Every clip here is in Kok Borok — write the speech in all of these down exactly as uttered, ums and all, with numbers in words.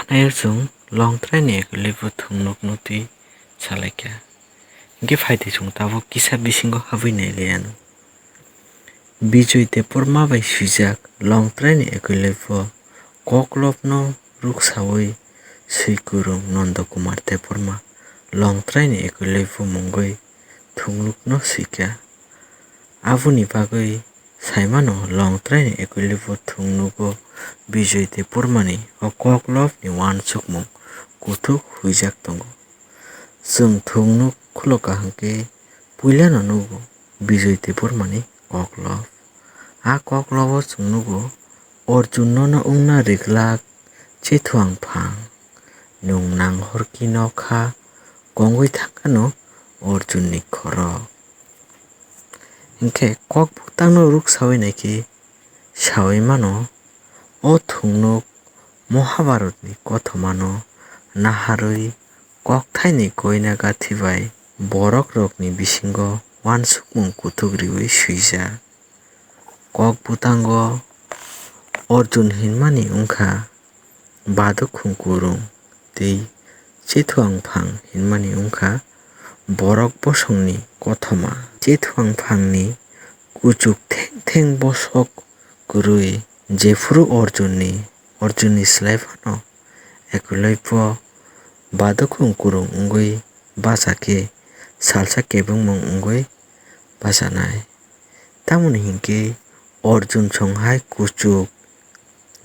Ayuk chwng Longtraini Ekolipo thungnukno twi salaikha. Hinkhe phaidi chwng tabuk kisa bisingo habwi nailaianw. Bijoy Debbarma bai swijak Longtraini Ekolipo koklopno ruksawi swikwrwng Nandakumar Debbarma Longtraini Ekolipo mungwi thungnukno swikha. Aboni bagwi saimano Longtraini Ekolipo thungnugo Bijoy Debbarmani o koklopni uansukmung kuthuk huijak tongo. Chwng thungnuk khulokha hinkhe puilano nugo Bijoy Debbarmani koklop. A koklobo chwng nugo Arjunno wngna riglak Chethuang phang. Nwng nanghor ki nokha kongwi thangkhano Arjunni khorok. Hinkhe kok bwtangno ruksawi naikhe sawi mano, o thungnuk Mahabharatni kothomano naharwi kokthaini koina gathi bai borokrokni bisingo uansukmung kuthuk riwi swijak. Kok bwtango Arjun hinmani wngkha Badukhung Kurung tei Chethuang phang hinmani wngkha borok bosongni kothoma. Chethuang phangni kuchuk theng theng bosok kwrwi jephuru Arjunni, Arjunni slai phano Ekolipo Badukhung Kurung wngwi bacha khe salsa kebengmung wngwi bachanai. Tamoni hinkhe Arjun song hai kuchuk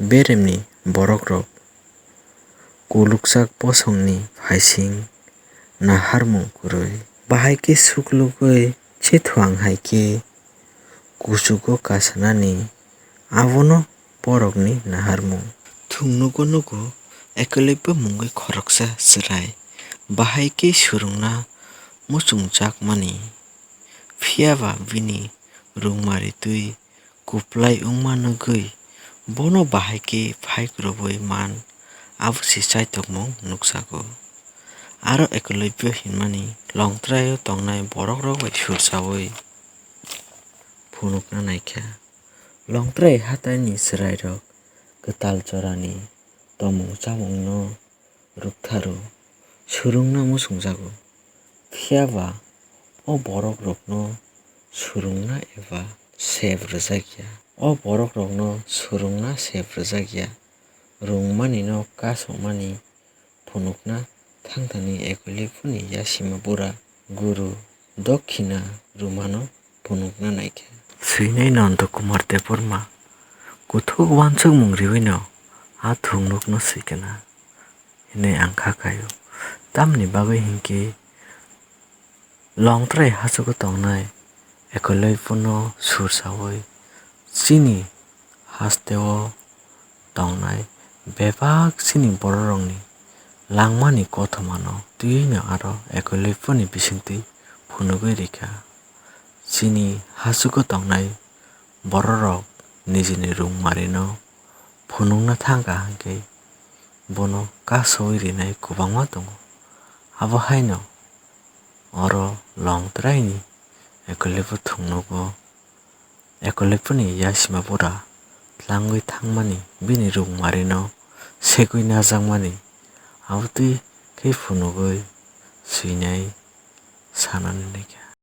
beremni borokrok kulukjak bosongni phaising naharmung kwrwi. Bahai khe suklugwi Chethuang hai khe kuchugo kasanani abono borokni naharmung. Thungnugo nugo Ekolipo mungwi khoroksa chwrai bahai khe surungna muchungjakmani. Phiyaba bini rungmari twi kuplai wngma nugwi bono bahai khe phaikrobwi man, abo se chaitokmung nukjago. Aro Ekolipo hinmani Longtraio tongnai borokrok bai sursawi phunukna naikha. Longtrai hataini chwrairok kwtal jorani tomung chamungno rwktharo, surungna muchungjago. Phiyaba o borokrokno surungna eba sep rwjakya. O borokrokno surungna sep rwjakya. Rungmanino kasokmani phunukna thangthani Ekoliponi yasima bura guru Dokhina rwmano phunukna naikha. Swinai Nandakumar Debbarma kuthuk uansukmung riwino a thungnukno swikana hinwi ang kha kaio. Tamni bagwi hinkhe Longtrai hachugo tongnai Ekolipono sursawi chini hasteo tongnai bebak chini bororokni langmani kothomano twiwino aro Ekoliponi bisingtwi phunugwi rikha. Chini hachugo tongnai bororok nijini rungmarino phunukna thangkha hinkhe bono kasowi rinai kwbangma tongo. Abo haino oro Longtraini Ekolipo thungnugo Ekoliponi yasima bura tlangwi thangmani bini rungmarino segwi najakmani abo twi khe phunugwi swinai sanani naikha.